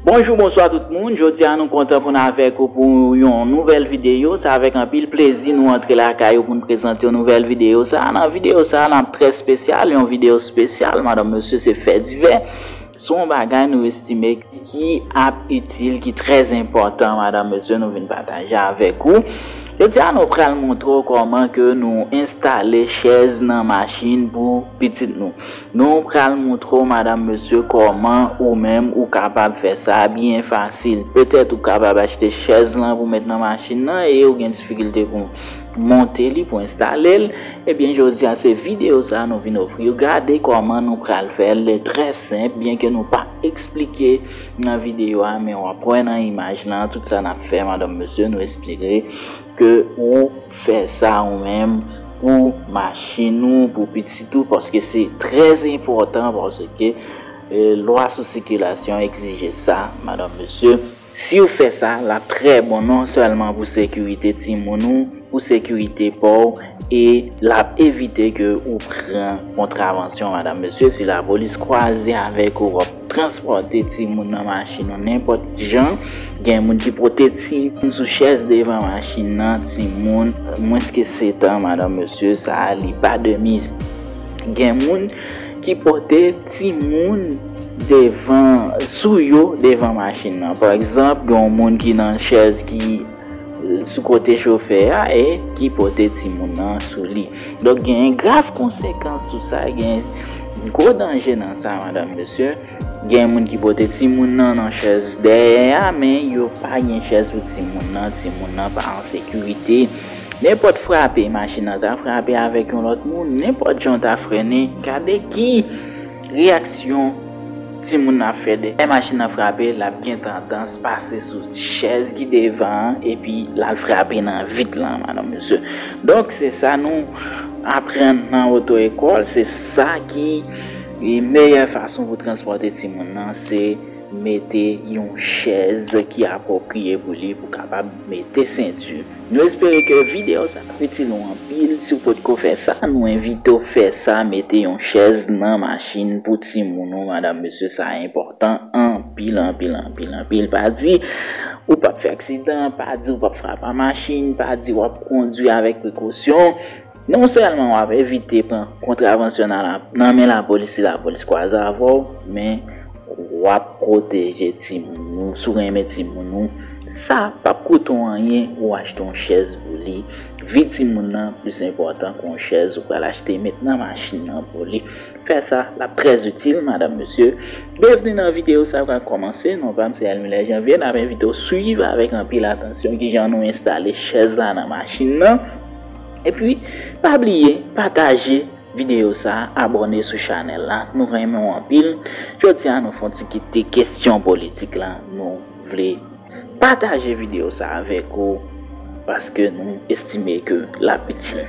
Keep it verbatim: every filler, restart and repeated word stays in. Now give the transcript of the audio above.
Bonjou, bonswa tout moun. Jodi a nou kontan pou n avèk ou pou yon nouvèl videyo. Se avèk anpil plezi nou antre lakay ou pou n prezante yon nouvèl videyo. Sa, nan videyo sa, n ap trè espesyal, yon videyo espesyal, madanm, mesye, se fè divè. Se yon bagay nou estime ki ap itil, ki trè enpòtan, madanm, mesye, nou vin pataje avèk ou. Jodi a, nou pral montre w kòman ke nou enstale chèz nan machin pou pitit nou. Nou pral montre w, madanm, mesye, kòman ou menm ou kapab fè sa byen fasil. Petèt ou kapab achte chèz lan pou met nan machin nan e ou gen difikilte pou monte li, pou enstale l. Ebyen, jodi a, se videyo sa nou vin ofri w. Gade kòman nou pral fè l, li trè senp, byenke nou pa eksplike nan videyo a, men w ap wè nan imaj lan, tout sa n ap fè, madanm, mesye, nou espere ke ou fè sa ou menm pou machin ou, pou pitit ou, paske se trè enpòtan, paske, e, lwa sou sikilasyon egzije sa, madanm, mesye. Si w fè sa, l ap trè bon non sèlman pou sekirite timoun ou, pou sekirite pa w, e l ap evite ke ou pran kontravansyon, madanm, mesye. Si lapolis kwaze avèk ou, w ap transpòte timoun nan machin ou nenpòt jan. Gen moun ki pote timoun sou chèz devan machin nan, timoun mwens ke sèt an, madanm, mesye, sa a, li pa de miz. Gen moun ki pote timoun devan, sou yo, devan machin nan. Pa egzanp, gen yon moun ki nan chèz ki, e, sou kote chofè a e ki pote timoun nan sou li. Donk, gen grav konsekans sou sa, gen gwo danje nan sa, madanm, mesye. Gen moun ki pote timoun nan nan chèz dèyè a, men yo pa gen chèz pou timoun nan, timoun nan pa an sekirite. Nenpòt frape machin nan ta frape avèk yon lòt moun, nenpòt jan w ta frennen, gade ki reyaksyon timoun nan ap fè dèyè machin nan frape, l ap gen tandans pase sou chèz ki devan an, epi l al frape nan vit lan, madanm, mesye. Donk, se sa nou aprann nan oto ekòl, se sa ki, e, meyè fason pou transpòte timoun nan, se mete yon chèz ki apwopriye pou li, pou kapab mete senti. Nou espere ke videyo sa ap itil ou anpil. Si w potko fè sa, nou envite w fè sa, mete yon chèz nan machin pou timoun ou, madanm, mesye, sa enpòtan anpil, anpil, anpil, anpil. Pa di ou p ap fè aksidan, pa di ou p ap frape a machin, pa di w ap kondwi avèk prekosyon. Non sèlman w ap evite pran kontravansyon nan la, nan men lapolis si lapolis kwaze avè w, men w ap pwoteje timoun ou. Si w renmen timoun ou, sa p ap koute w anyen, ou achte yon chèz pou li. Vi timoun nan plis enpòtan ke yon chèz ou pral achte met nan machin nan pou li. Fè sa, l ap trè itil, madanm, mesye. Byenvni nan videyo sa k ap kòmanse. Non pa m se Elmiler Janvier. N ap envite w swiv avèk anpil atansyon kijan nou enstale chèz la nan machin nan. Epi, pa bliye pataje videyo sa, abòne sou chanèl la. Nou renmen w anpil. Jodi a, nou fè yon ti kite kesyon politik la. Nou vle pataje videyo sa avèk ou paske nou estime ke l ap itil.